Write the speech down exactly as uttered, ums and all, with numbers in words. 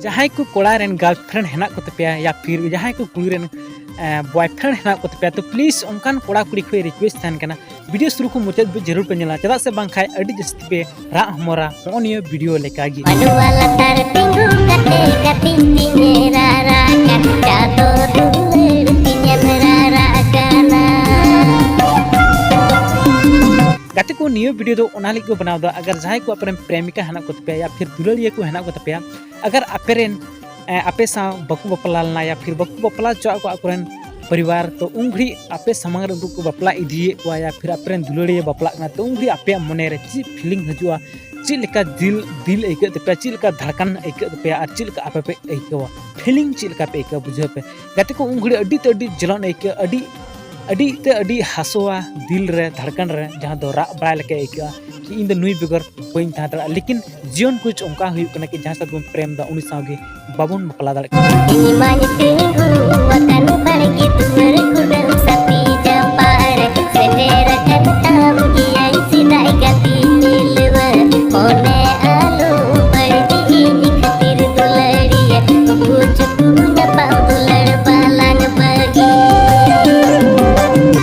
ᱡᱟᱦᱟᱸᱭ ᱠᱚ ᱠᱚᱲᱟ ᱨᱮᱱ ᱜᱟᱨᱞᱯᱷᱨᱮᱱᱰ ᱦᱮᱱᱟᱜ ᱠᱚ ᱛᱟᱯᱮᱭᱟ ᱭᱟ ᱯᱷᱤᱨ ᱡᱟᱦᱟᱸᱭ ᱠᱚ ᱠᱩᱲᱤ ᱨᱮᱱ ᱵᱚᱭᱯᱷᱨᱮᱱᱰ ᱦᱮᱱᱟᱜ ᱠᱚ ᱛᱟᱯᱮᱭᱟ, ᱛᱚ ᱯᱞᱤᱡᱽ ᱚᱱᱠᱟᱱ ᱠᱚᱲᱟ ᱠᱩᱲᱤ ᱠᱷᱚᱱ ᱨᱤᱠᱩᱭᱮᱥᱴ ᱛᱟᱦᱮᱱ ᱠᱟᱱᱟ, ᱵᱷᱤᱰᱤᱭᱳ ᱥᱩᱨᱩ ᱠᱷᱚᱱ ᱢᱩᱪᱟᱹᱫ ᱫᱷᱟᱹᱵᱤᱡ ᱡᱟᱹᱨᱩᱲ ᱯᱮ ᱧᱮᱞᱟ᱾ ᱪᱮᱫᱟᱜ ᱥᱮ ᱵᱟᱝᱠᱷᱟᱱ ᱟᱹᱰᱤ ᱡᱟᱹᱥᱛᱤ ᱯᱮ ᱨᱟᱜ ᱦᱚᱢᱚᱨᱟ ᱱᱚᱜᱼᱚ ᱱᱤᱭᱟᱹ ᱵᱷᱤᱰᱤᱭᱳ ᱞᱮᱠᱟᱜᱮ᱾ ᱢᱟᱰᱣᱟ ᱞᱟᱛᱟᱨ ᱛᱤᱸᱜᱩ ᱠᱟᱛᱮ ᱜᱟᱛᱮᱧ ᱛᱤᱧᱮ ᱨᱟᱨᱟ ᱠᱟᱴᱟ ᱫᱚ ᱫᱩᱞᱟᱹᱲ ᱛᱤᱧᱮᱢ ᱨᱟᱨᱟ ᱠᱟᱱᱟ᱾ ᱜᱟᱛᱮ ᱠᱚ, ᱱᱤᱭᱟᱹ ᱵᱷᱤᱰᱤᱭᱳ ᱫᱚ ᱚᱱᱟ ᱞᱟᱹᱜᱤᱫ ᱠᱚ ᱵᱮᱱᱟᱣ ᱮᱫᱟ, ᱟᱜᱟᱨ ᱡᱟᱦᱟᱸᱭ ᱠᱚ ᱟᱯᱮ ᱨᱮᱱ ᱯᱨᱮᱢᱤᱠᱟ ᱦᱮᱱᱟᱜ ᱠᱚ ᱛᱟᱯᱮᱭᱟ ᱭᱟ ᱯᱷᱤᱨ ᱫᱩᱞᱟᱹᱲᱤᱭᱟᱹ ᱠᱚ ᱦᱮᱱᱟᱜ ᱠᱚ ᱛᱟᱯᱮᱭᱟ, ᱟᱜᱟᱨ ᱟᱯᱮ ᱨᱮᱱ ᱮ, ᱟᱯᱮ ᱥᱟᱶ ᱵᱟᱠᱚ ᱵᱟᱯᱞᱟ ᱞᱮᱱᱟ ᱭᱟ ᱯᱷᱤᱨ ᱵᱟᱠᱚ ᱵᱟᱯᱞᱟ ᱦᱚᱪᱚᱣᱟᱜ ᱠᱚᱣᱟ ᱟᱠᱚᱨᱮᱱ ᱯᱚᱨᱤᱵᱟᱨ, ᱛᱚ ᱩᱱ ᱜᱷᱟᱹᱲᱤᱡ ᱟᱯᱮ ᱥᱟᱢᱟᱝ ᱨᱮ ᱩᱱᱠᱩ ᱠᱚ ᱵᱟᱯᱞᱟ ᱤᱫᱤᱭᱮᱫ ᱠᱚᱣᱟ ᱭᱟ ᱯᱷᱤᱨ ᱟᱯᱮ ᱨᱮᱱ ᱫᱩᱞᱟᱹᱲᱤᱭᱟᱹ ᱵᱟᱯᱞᱟᱜ ᱠᱟᱱᱟ, ᱛᱚ ᱩᱱ ᱜᱷᱟᱹᱲᱤᱡ ᱟᱯᱮᱭᱟᱜ ᱢᱚᱱᱮ ᱨᱮ ᱪᱮᱫ ᱯᱷᱤᱞᱤᱝ ᱦᱤᱡᱩᱜᱼᱟ, ᱪᱮᱫ ᱞᱮᱠᱟ ᱫᱤᱞ ᱫᱤᱞ ᱟᱹᱭᱠᱟᱹᱜ ᱛᱟᱯᱮᱭᱟ, ᱪᱮᱫ ᱞᱮᱠᱟ ᱫᱷᱟᱲᱠᱟᱱ ᱟᱹᱭᱠᱟᱹᱜ ᱛᱟᱯᱮᱭᱟ ᱟᱨ ᱪᱮᱫ ᱞᱮᱠᱟ ᱟᱯᱮ ᱯᱮ ᱟᱹᱭᱠᱟᱹᱣᱟ, ᱯᱷᱤᱞᱤᱝ ᱪᱮᱫ ᱞᱮᱠᱟ ᱯᱮ ᱟᱹᱭᱠᱟᱹᱣᱟ, ᱵᱩᱡᱷᱟᱹᱣ ᱯᱮ᱾ ᱜᱟᱛᱮ ᱠᱚ, ᱩᱱ ᱜᱷᱟᱹᱲᱤᱡ ᱟᱹᱰᱤ ᱛᱮ ᱟᱹᱰᱤ ᱡᱚᱞᱚᱱ ᱟᱹᱭᱠᱟᱹᱜᱼᱟ, ᱟᱹᱰᱤ ᱟᱹᱰᱤ ᱛᱮ ᱟᱹᱰᱤ ᱦᱟᱹᱥᱩᱣᱟ ᱫᱤᱞ ᱨᱮ, ᱫᱷᱟᱲᱠᱟᱱ ᱨᱮ, ᱡᱟᱦᱟᱸ ᱫᱚ ᱨᱟᱜ ᱵᱟᱲᱟᱭ ᱞᱮᱠᱟ ᱟᱹᱭᱠᱟᱹᱜᱼᱟ ᱠᱤ ᱤᱧ ᱫᱚ ᱱᱩᱭ ᱵᱮᱜᱚᱨ ᱵᱟᱹᱧ ᱛᱟᱦᱮᱸ ᱫᱟᱲᱮᱭᱟᱜᱼᱟ᱾ ᱞᱮᱠᱤᱱ ᱡᱤᱭᱚᱱ ᱠᱩᱪ ᱚᱱᱠᱟ ᱦᱩᱭᱩᱜ ᱠᱟᱱᱟ ᱠᱤ ᱡᱟᱦᱟᱸᱭ ᱥᱟᱶ ᱵᱚᱱ ᱯᱨᱮᱢ ᱮᱫᱟ ᱩᱱᱤ ᱥᱟᱶ ᱜᱮ ᱵᱟᱵᱚᱱ ᱵᱟᱯᱞᱟ ᱫᱟᱲᱮᱭᱟᱜ ᱠᱟᱱᱟ᱾ ᱤᱧ ᱢᱟᱧ ᱛᱤᱸᱜᱩ ᱟᱠᱟᱱ ᱵᱟᱲᱜᱮ ᱫᱩᱣᱟᱹᱨ